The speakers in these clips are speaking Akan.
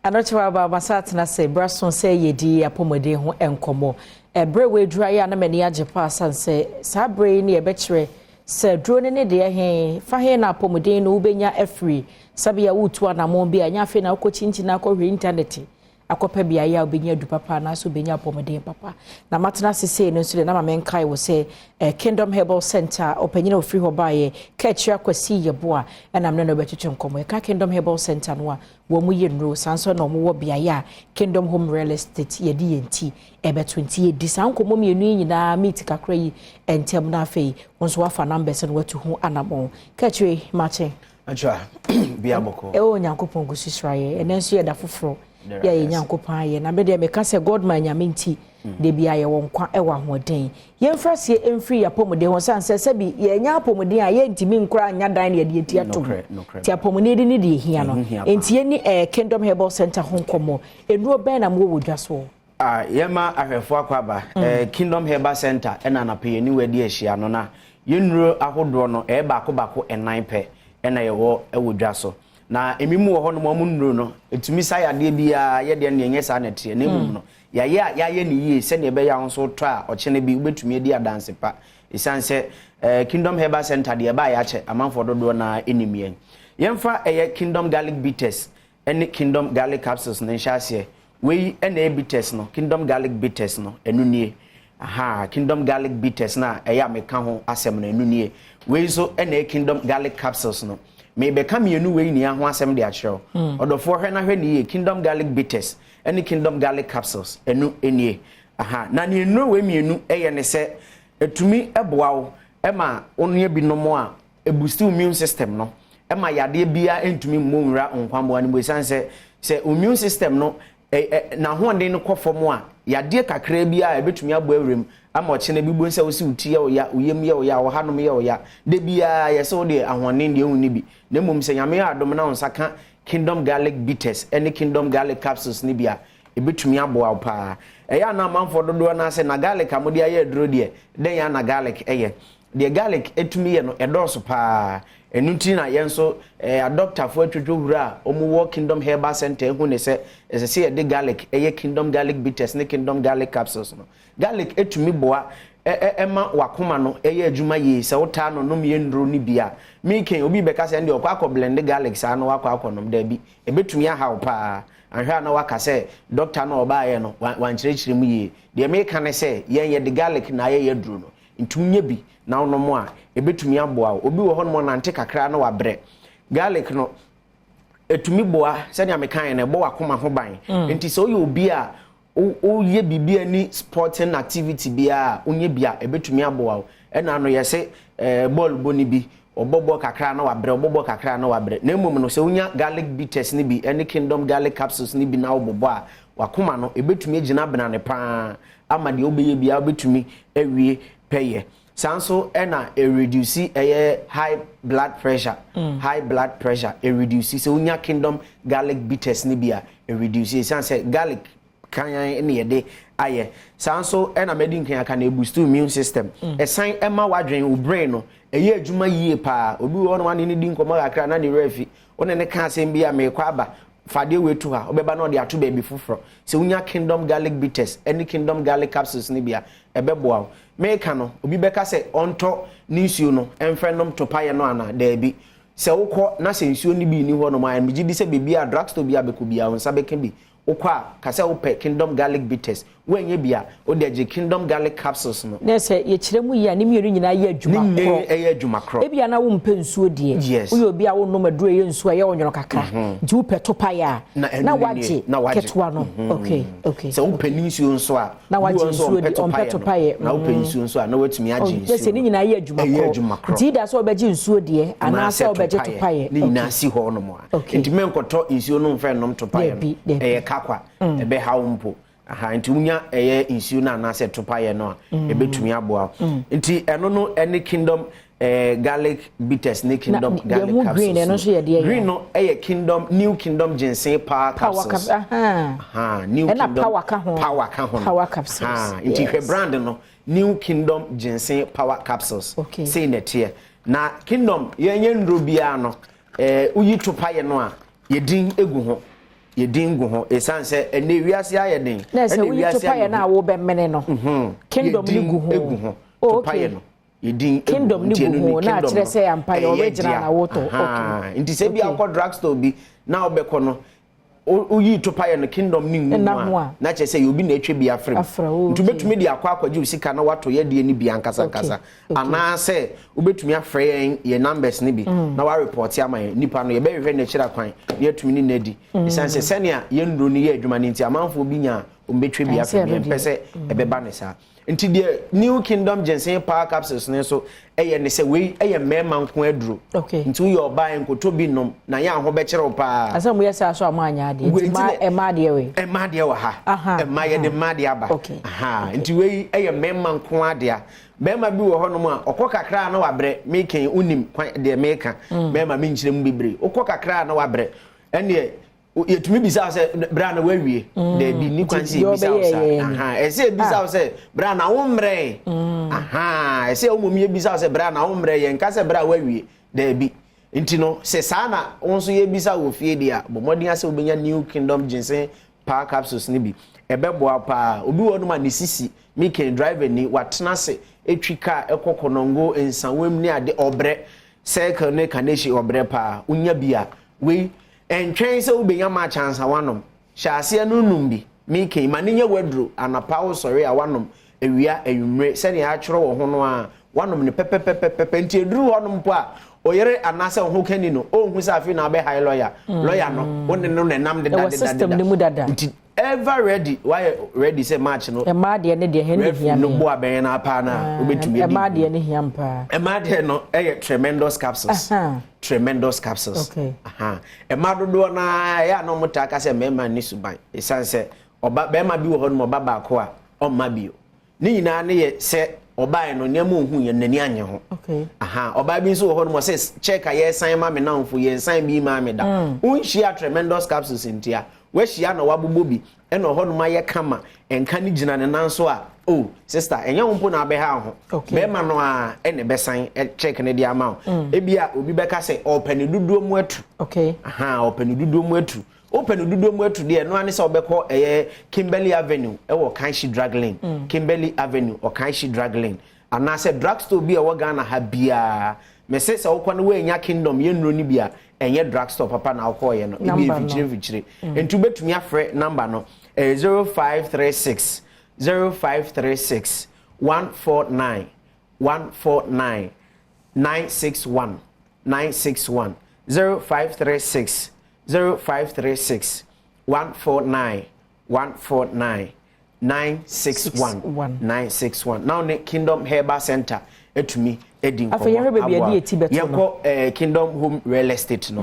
Anɔkye wa aba masa atena sɛ bra so sɛ yɛdi apɔmuden ho nkɔmmɔ. Ɛberɛ wɔ aduru ayɛ a na m'ani agye paa sane sɛ saa berɛ yi ne yɛbɛkyerɛ sɛ duro no ne deɛ he fa he na apɔmuden no wobɛnya afiri sɛbea wotu anammɔn bi a ɛnyɛ afei na wokɔkyinkyini akɔhwɛ internet akɔpɛ beaeɛ a wobɛnya adu papa anaasɛ wobɛnya apɔmuden papa. Na matena ase sei no nso deɛ na ma menkae wɔ sɛ Kingdom Herbal Center ɔpanyin a ofiri hɔ baeɛ Kaakyire Akwasi Yeboah ɛnam ne no bɛtwetwe nkɔmmɔ. Yɛka Kingdom Herbal Center no a, wɔn mu yɛ nnuro, saa nso na wɔn wɔ beaeɛ a Kingdom Home Real Estate yɛde yɛn ti ɛbɛto. Nti yɛdi saa nkɔmmɔ mmienu yi nyinaa meet kakra yi ntɛm na afei wɔn nso wafa numbers no watu ho anammɔn. Kaakyire, makye. Atwa bia bɔkɔ. Ɛwɔ Onyankopɔn gu so hyira yɛ. Ɛnɛ nso yɛda foforɔ yɛ yɛ Nyankopɔn ayɛ na bɛdeɛ meka sɛ Godman Nyame nti de bia yɛwɔ nkwa ɛwɔ ahoɔden. Yɛmfa seɛ mfiri yɛ apɔmuden ho sane sɛ sɛbi yɛnya apɔmuden a yɛntumi nkora nya dan ne yɛde yɛti atom. Nti apɔmuden de ne deɛ hia no. Nti yɛni Kingdom Herbal Center ho nkɔmmɔ. Nnuro bɛn na mowɔ wɔ dwa soɔ? Ah, yɛma ahwɛfoɔ akɔ aba. Kingdom Herbal Center ɛna anapɛ yɛne wadi ahyia no na yɛnnuro ahodoɔ no ɛyɛ baako baako ɛnan pɛ ɛna yɛwɔ ɛwɔ dwa so. Na emi mu wɔ hɔ nom ɔmo nnuro no etumi sa yadeɛ biara. Yɛdeɛ no yɛnyɛ saa na ɛteɛ, na emom no yɛayɛ a yɛayɛ ne yie sɛnea ɛbɛyɛ a nso tɔ a ɔkyene bi wobɛtumi adi adanse pa, ɛsiane sɛ Kingdom Herbal Center deɛ ɛbaa yɛakyɛ amanfoɔ dodoɔ naa ɛnim yɛn. Yɛmfa ɛyɛ Kingdom Garlic Bitters ɛne Kingdom Garlic Capsules ne nhyɛ aseɛ. Wei ɛna ɛyɛ bitters no, Kingdom Garlic Bitters no, ɛno nie. Aha, Kingdom Garlic Bitters na ɛyɛ a meka ho asɛm no, ɛno nie. Wei nso ɛna ɛyɛ Kingdom Garlic Capsules no. Mebɛka mmienu wei nia ho asɛm de akyerɛ wo. Ɔdɔfoɔ, hwɛ na hwɛ ne yie. Kingdom Garlic Bitters ɛne Kingdom Garlic Capsules, ɛno nie. Aha, na ne nnuro wei mmienu ɛyɛ ne sɛ ɛtumi ɛboa wo ɛma wo bi nom a ɛboost immune system no, ɛma yadeɛ biara ntumi mmɔ nwura nkwamboa no mu, ɛsiane sɛ immune system no n'ahoɔden no kɔ fam a, yadeɛ kakra bi a ɛbɛtumi abɔ awuram ama ɔkyena bi bu sɛ wosi wo ti yɛ wo ya, wo yam yɛ wo ya, wo hanom yɛ wo ya. De biara yɛ sɛ wode ahoɔden deɛ ɛhu ne bi, na mmom sɛ Nyame yɛ adom na wo nsa ka Kingdom Garlic Bitters ɛne Kingdom Garlic Capsules ne bi a, ɛbɛtumi aboa wo paa. Ɛyɛ ana amanfoɔ dodoɔ no ase na garlic a mode ayɛ aduro deɛ dɛn yɛ ana garlic ɛyɛ deɛ garlic ɛtumi yɛ no ɛdɔɔso paa. Ɛno nti na yɛn nso adɔktafoɔ atwitwo wura a wɔwɔ Kingdom Herbal Center ehu ne sɛ ɛsɛ sɛ yɛde garlic ɛyɛ Kingdom Garlic Bitters ne Kingdom Garlic Capsules no. Garlic ɛtumi boa ɛma wakoma no ɛyɛ adwuma yie. Sɛ wotaa no nom yɛ nnuro no bi a meeken obi bɛka sɛ ɛndeɛ ɔkɔ akɔ blend garlic saa na wakɔ akɔ nom, daabi, ɛbɛtumi ahaw paa. Ahwɛ a na waka sɛ dɔkta no a ɔbaayɛ no wankyerɛkyerɛ mu yie. Deɛ meka ne sɛ yɛn yɛde garlic na ayɛ yɛ aduro no, nti wonyɛ bi na wonom a, ɛbɛtumi aboa wo. Obi wɔ hɔ nom ɔnante kakra na wabrɛ. Garlic no ɛtumi boa sɛnea mekaeɛ no, ɛbɔ wakoma ho ban. Nti sɛ woyɛ obi a woyɛ biribi ani sporting activity biara a wonyɛ bi a, ɛbɛtumi aboa wo. Ɛna no yɛsɛ bɔɔl bɔ no bi ɔbɔbɔ kakra na wabrɛ, ɔbɔbɔ kakra na wabrɛ. Na mmom no sɛ wonya garlic bitters ne bi ɛne Kingdom Garlic Capsules ne bi na wobɔbɔ a, wakoma no ɛbɛtumi agyina benane paa ama deɛ wobɛyɛ biara wobɛtumi awie pɛyɛ. Saa nso ɛna ɛreduce ɛyɛ high blood pressure. High blood pressure ɛreduce. Sɛ wonya Kingdom Garlic Bitters ne bi a, ɛreduce, ɛsiane sɛ garlic kanyan ne yɛde ayɛ. Saa nso ɛna mɛdi nkan aka na ɛboost immune system. Ɛsan ɛma wadwen, wo brain no ɛyɛ adwuma yie paa. Obi wɔ hɔ no wane ne di nkɔmmɔ kakra na ne werɛ afi. Wone ne ka asɛm bi a, meekɔ aba, fadeɛ wei to ha, wobɛba na ɔde ato baabi foforɔ. Sɛ wonya Kingdom Garlic Bitters ɛne Kingdom Garlic Capsules no bi a, ɛbɛboa wo. Meka no, obi bɛka sɛ ɔntɔ ne nsuo no ɛmfɛ nom topaeɛ no anaa? Daabi. Sɛ wokɔ na sɛ nsuo no bi nni hɔ nom a, megye di sɛ baabi a drugstore bi a bɛkɔ biara wo nsa bɛka bi. Wokɔ a, ka sɛ wopɛ Kingdom Garlic Bitters. Woanyɛ bi a, wode agye Kingdom Garlic Capsules no. Na sɛ yɛkyerɛ mu yie a, ne mmienu nyinaa yɛ adwuma ne korɔ. Ɛyɛ adwuma korɔ. Ebia na wompɛ nsuo deɛ. Woyɛ obi a wonom aduro ɛyɛ nsuo a ɛyɛ ɔnwono kakra nti wopɛ topaeɛ a, na wagye ketewa no. Okay. Sɛ wopɛ ne nsuo nso a, na wagye nsuo di, ɔmpɛ topaeɛ. Na wopɛ nsuo nso a, na watumi agye nsuo. Sɛ ne nyinaa yɛ adwuma korɔ. Adwuma korɔ. Nti da sɛ wobɛgye nsuo deɛ anaasɛ wobɛgye topaeɛ. Ne nyinaa si hɔ nom a, nti mɛnkɔtɔ nsuo no mfɛ nom topaeɛ no, ɛyɛ kakwa ɛbɛha wo mpo. Aha, nti wonya ɛyɛ nsuo no anaasɛ topaeɛ no a, ɛbɛtumi aboa wo. Nti ɛno no ɛne Kingdom Garlic Bitters ne Kingdom Garlic Capsules. Green ɛno nso yɛ deɛ? Green no ɛyɛ Kingdom New Kingdom Ginseng Power Capsules. New Kingdom power ka ho. Power ka ho. Power Capsules. Nti hwɛ brand no, New Kingdom Ginseng Power Capsules. Sei na ɛteɛ. Na Kingdom yɛnyɛ nnuro biara no, woyi topaeɛ no a, yɛdin egu ho. Yɛdin gu ho ɛsiane sɛ ɛnɛ wiase ayɛ den. Na sɛ woyi topaeɛ no a wobɛmene no, Kingdom no gu ho. Egu ho. Oh, topaeɛ no yɛdin Kingdom no gu ho na akyerɛ sɛ ampa yɛ original na wotɔ. Okay. Nti sɛ bi akɔ drugstore bi na wobɛkɔ no, woyi topaeɛ no, Kingdom ne ngu ho a, na kyerɛ sɛ yɛ obi na atwa bi afrɛ mu. Nti wobɛtumi de akɔ akɔgye wo sika na woatɔ yɛdeɛ no bi ankasa ankasa, anaasɛ wobɛtumi afrɛ yɛn yɛ numbers no bi na woarepɔte ama yɛn. Nipa no, yɛbɛhwehwɛ n'akyiri akwan na yɛatumi ne no adi, ɛsiane sɛ sɛnea yɛn nnuro no yɛ adwuma no nti, amanfoɔ bi nya a wɔbɛtwa bi afrɛ mu. Yɛmpɛ sɛ ɛbɛba ne saa. Nti deɛ New Kingdom Ginseng Power Capsules no nso ɛyɛ ne sɛ wei ɛyɛ mmarima nko aduro. Nti woyɛ ɔbaa, nkoto bi nom na yɛ aho bɛkyerɛ wo paa. Asɛ mo yɛ saa so a, mo anya adeɛ nti ɛma adeɛ wei. Ɛma adeɛ wɔ ha, ɛma yɛde mma adeɛ aba. Nti wei ɛyɛ mmarima nko adeɛ. Bɛrima bi wɔ hɔnom a ɔkɔ kakra na wabrɛ. Meka wonim kwan deɛ meka, bɛrima menkyerɛ mu bebree. Wokɔ kakra na wabrɛ, ɛneɛ yɛtumi bisa sɛ bra na wawie. Daabi, ni kwan sɛ yɛbisa wo saa. Ɛsɛ yɛbisa wo sɛ bra na wo mmerɛ. Ɛsɛ wo mmom yɛbisa wo sɛ bra na wo mmerɛ, yɛnka sɛ bra wawie. Daabi. Nti no sɛ saa na wo nso yɛbisa wɔ fie deɛ a, bɔ mmɔden asɛ wobɛnya New Kingdom Ginseng Power Capsules no bi. Ɛbɛboa paa. Obi wɔ nom a ne sisi, meken driver ni, watena ase etwi kaa ɛkɔ Kɔnɔngo, Nsawam ne ade, ɔbrɛ, Circle ne Kaneshie, ɔbrɛ paa. Wonya bi a, wei ɛntwɛn sɛ wobɛnya match ansa wanom. Hyɛ aseɛ no nom bi. Meken ma ne nyɛ waduro. Anapa wo sɔre a, wanom, awia, anwummere, sɛnea atwerɛ wɔ ho no a, wanom ne pɛpɛpɛpɛpɛ. Nti eduru hɔnom mpo a, oyere anaasɛ ɔho kani no ɔnhu sɛ afei na abɛhae lɔya. Lɔya no, wo ne no na ɛnam deda. Ɛwɔ system no mu dada. Nti ever ready, wayɛ ready sɛ match no. Ɛmaa deɛ ne deɛ hɛn ne hia no bo abɛn na apa na wobɛtumi adi. Ɛmaa deɛ ne hia paa. Ɛmaa deɛ no ɛyɛ Tremendous Capsules. Tremendous Capsules. Ɛmaa dodoɔ naa ɛyɛ a na wɔn taa ka sɛ mmarima ni suban, ɛsiane sɛ ɔba bɛrima bi wɔ hɔ nom, ɔba baako a ɔmma bio. Ne nyinaa ne yɛ sɛ ɔbaa no, nneɛma ohun yɛ n'ani anye ho. Ɔbaa bi nso wɔ hɔ nom, ɔsɛ check a yɛsan ma me namfo, yɛnsan bi ma me da. Wonhyia Tremendous Capsules ntia wahyia na wabobɔ bi ɛna ɔhɔ nom ayɛ kama, nka ne gyina ne nan so a, oh sister, ɛnyɛ wo mpo na abɛha ho. Bɛrima no a ɛna ɛbɛsan check ne de ama wo. Ebi a obi bɛka sɛ ɔpɛ ne dodoɔ mu atu. Ɔpɛ ne dodoɔ mu atu. Wopɛ no dodoɔ mu atu deɛ, ɛno ane sɛ wobɛkɔ ɛyɛ Kimberley Avenue ɛwɔ Kanshi Drug Lane. Kimberley Avenue, Ɔkanhyi Drug Lane, anaasɛ drug store bi a ɛwɔ Ghana ha biara. Mɛsɛ sɛ wokɔ no woanya Kingdom yɛnnuro no bi a, ɛnyɛ drug store papa na wokɔɔyɛ no. Ebi mfikyire mfikyire. Nti wobɛtumi afrɛ number no, ɛyɛ 0536 0536 149 149 961 961, 0536 0536 149 149 961 961. Na ne Kingdom Herbal Center etumi edi nkɔmɔ aboa. Yɛnkɔ Kingdom Home Real Estate no.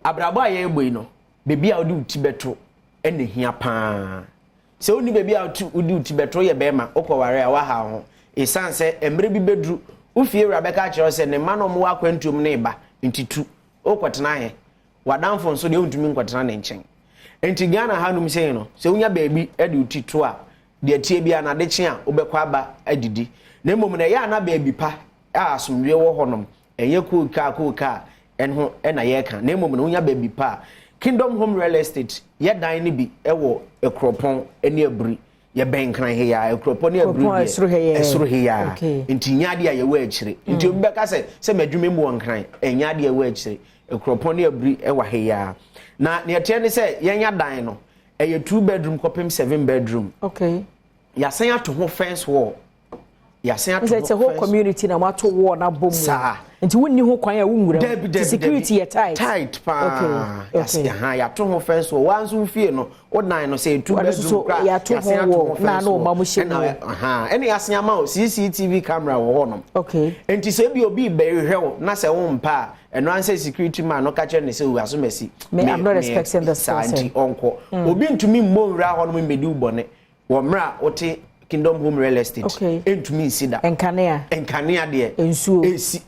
Abrabɔ a yɛrebɔ yi no, beebi a wode wo ti bɛto ɛna hia paa. Sɛ wonni baabi a wode wo ti bɛto, yɛ bɛrima, wokɔware a, waha ho, ɛsiane sɛ mmerɛ bi bɛduru, wo fie wura bɛka akyerɛ wo sɛ ne mma no ɔmowɔ akwantuom ne ba nti tu wokɔtena he. W'adamfo nso deɛ, wontumi nkɔtena ne nkyɛn. Nti Ghana hanom sei no, sɛ wonya baabi de wo ti to a, deɛ tie biara na ade kye a, wobɛkɔ aba adidi. Na mmom no, ɛyɛ ana baabi pa a asomdwoeɛ wɔ hɔnom, ɛnyɛ kookaa kookaa ɛho ɛna yɛreka, na mmom no wonya baabi pa a, Kingdom Home Real Estate yɛ dan no bi ɛwɔ Akuropɔn ne Aburi. Yɛbɛn Nkran he yaa, Akuropɔn ne Aburi deɛ ɛsoro he yaa. Nti nyɛ adeɛ a yɛwɔ akyire. Nti obi bɛka sɛ m'adwuma mu wɔ Nkran, ɛnyɛ adeɛ a ɛwɔ akyire. Akuropɔn ne Aburi ɛwɔ he yaa. Na neɛ ɛteɛ ne sɛ yɛnya dan no, ɛyɛ 2 bedroom kɔpem 7 bedroom. Yɛasan ato ho fence wall. Yɛasan ato ho fence. Whole community na moato wall na bɔ mu. Saa. Nti wonni ho kwan a wonwura mu. Dabi. Security yɛ tight. Tight paa. Okay. Yɛato ho fence wall. Wa nso fie no, wo dan no sɛ 2 bedroom kora. Yɛato ho wall na na ɔma mo hyɛ mu. Ɛna yɛasan ama wo CCTV camera wɔ hɔ nom. Nti sɛ ebi obi bɛhwehwɛ wo na sɛ wo mpa a, ɛno ansɛ security man no ka kyerɛ ne sɛ owu asomasi. Me, I'm not expecting this person. Saa nti ɔnkɔ. Obi ntumi mmɔ nwura hɔ nom mmɛdi wo bɔne wɔ mmerɛ a wote Kingdom Home Real Estate. Ntumi nsi da. Nkanea. Nkanea deɛ. Nsuo. Esi.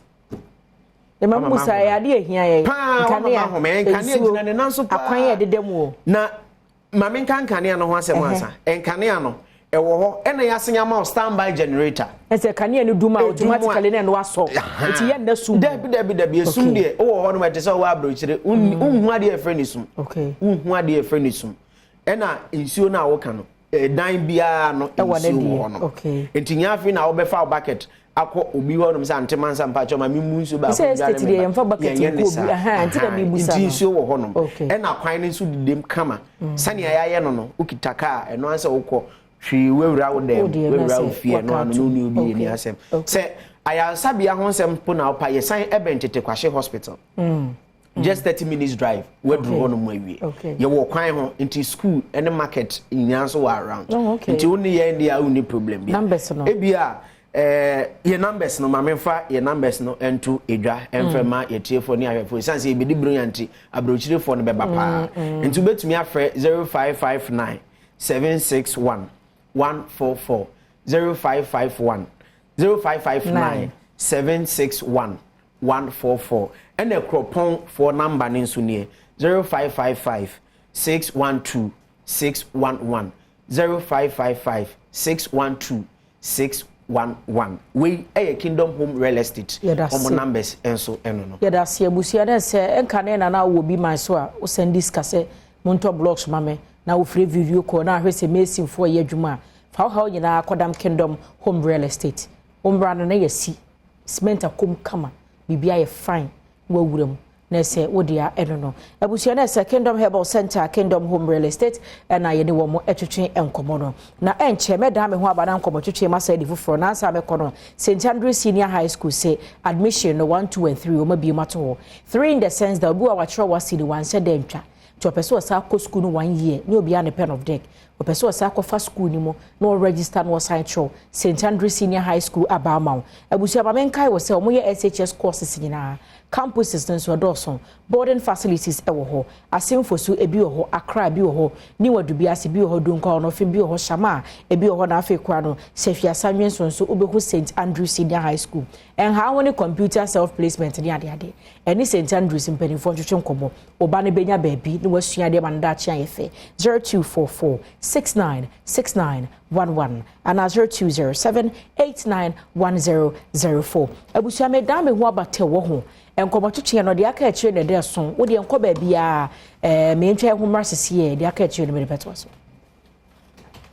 Ɛma mu sa yɛ ade ehia yɛ. Paa, nkanea, nkanea gyina ne nan so paa. Akwan yɛ deda mu o. Na maame, nka nkanea no ho asɛm ansa. Nkanea no, Ɛwɔ hɔ, ɛna yɛasen ama wo standby generator. Ɛsɛ kanea no dum a, automatically na ɛno asɔ, nti yɛ nna sum. Dabi, dabi, dabi, esum deɛ wowɔ hɔ nom ɛte sɛ wowɔ aburokyire. Wonhu adeɛ ɛfrɛ ne sum. Wonhu adeɛ ɛfrɛ ne sum. Ɛna nsuo no a woka no, ɛdan biara no nsuo wɔ hɔ nom, nti nyɛ afei na wobɛfa wo bucket akɔ obi hɔ nom sɛ antema nsa mpakyɛ ma memu nsuo baako. Sɛ estate deɛ, yɛmfa bucket nkɔ obi. Nti nsuo wɔ hɔ nom, ɛna kwan no nso dedem kama sɛnea yɛayɛ no. Wokita kaa ɛno ansɛ wokɔ hwee, wawura wo dɛm, wawura wo fie no ano no, ne obi yɛ ni asɛm sɛ ayaresabea ho nsɛm po na wopa. Yɛsan ɛbɛn Tete Kwahye Hospital, just 30 minutes drive waduru hɔ nom awie. Yɛwɔ kwan ho, nti school ne market nyinaa nso wɔ around. Nti wo ne yɛn deɛ a, wonni problem bi. Ebi a yɛ numbers no, maame, fa yɛ numbers no nto edwa ɛnfɛ ma yɛtiefoɔ ne ahwɛfoɔ, esan sɛ ebedi buro nti aburokyirefoɔ no bɛba paa. Nti wobɛtumi afrɛ 0559 761 144, 0551, 0559 761 144. Ɛna Kuropɔn foɔ number ne nso nie: 0555 612 611, 0555 612 611. Wei ɛyɛ Kingdom Home Real Estate ɔmo numbers nso ɛno no. Yɛda ase, abusua. Dɛ sɛ ɛnka ne nana wɔ bi man so a, wosɛn di sika sɛ montɔ blocks ma me na wofiri video call na ahwɛ sɛ masonfoɔ yɛ adwuma a, fa wo haw nyinaa kɔdam Kingdom Home Real Estate. Wɔmmra no na yɛsi cement akom kama, biribi ayɛ fine na wawura mu na ɛsɛ wode a ɛno no. Abusua, no ɛsɛ Kingdom Herbal Center, Kingdom Home Real Estate, ɛna yɛne wɔn ɛtwetwe nkɔmmɔ no. Na ɛnkyɛ mɛdan me ho aba na nkɔmmɔ twetwe ma sɛ adi foforɔ. Na ansa mɛkɔ no, St Andrew Senior High School sɛ admission no 1, 2 and 3 wɔn abie mu ato hɔ. 3 in the sense that obi wa wakyerɛ wasi ne wanhyɛ dɛ ntwa, nti ɔpɛ sɛ ɔsan akɔ school no one year ne obiara ne pen of deck, ɔpɛ sɛ ɔsan akɔfa school no mu na ɔregister na ɔsan kyerɛw, St Andrew Senior High School aba ama wo. Abusua, maame, nkae wɔ sɛ wɔyɛ SHS courses nyinaa. Campuses no nso ɛdɔɔso, boarding facilities ɛwɔ hɔ. Asemfo so ebi wɔ hɔ, Accra bi wɔ hɔ, Niwadu bi ase bi wɔ hɔ, Dunkwa Ɔnɔfin bi wɔ hɔ, Shama ebi wɔ hɔ, na afei kora no Sɛfiasa Nwenso nso wobɛhu St Andrew Senior High School. Ɛnha ho ne computer self placement ne adeade. Ɛne St Andrews mpanimfoɔ ntwetwe nkɔmmɔ, ɔba no bɛnya baabi na wasua adeɛ ma no daakye ayɛ fɛ. 0244 69 69 11 anaa 0207 89 1004. Abusua, medan me ho abatɛ wɔ ho nkɔmmɔtwetwe no deɛ aka akyire na ɛdɛ so. Wodeɛ nkɔ baabiaa, ɛɛ mentwa ho mmra sesie deɛ aka akyire no mede bɛtoa so.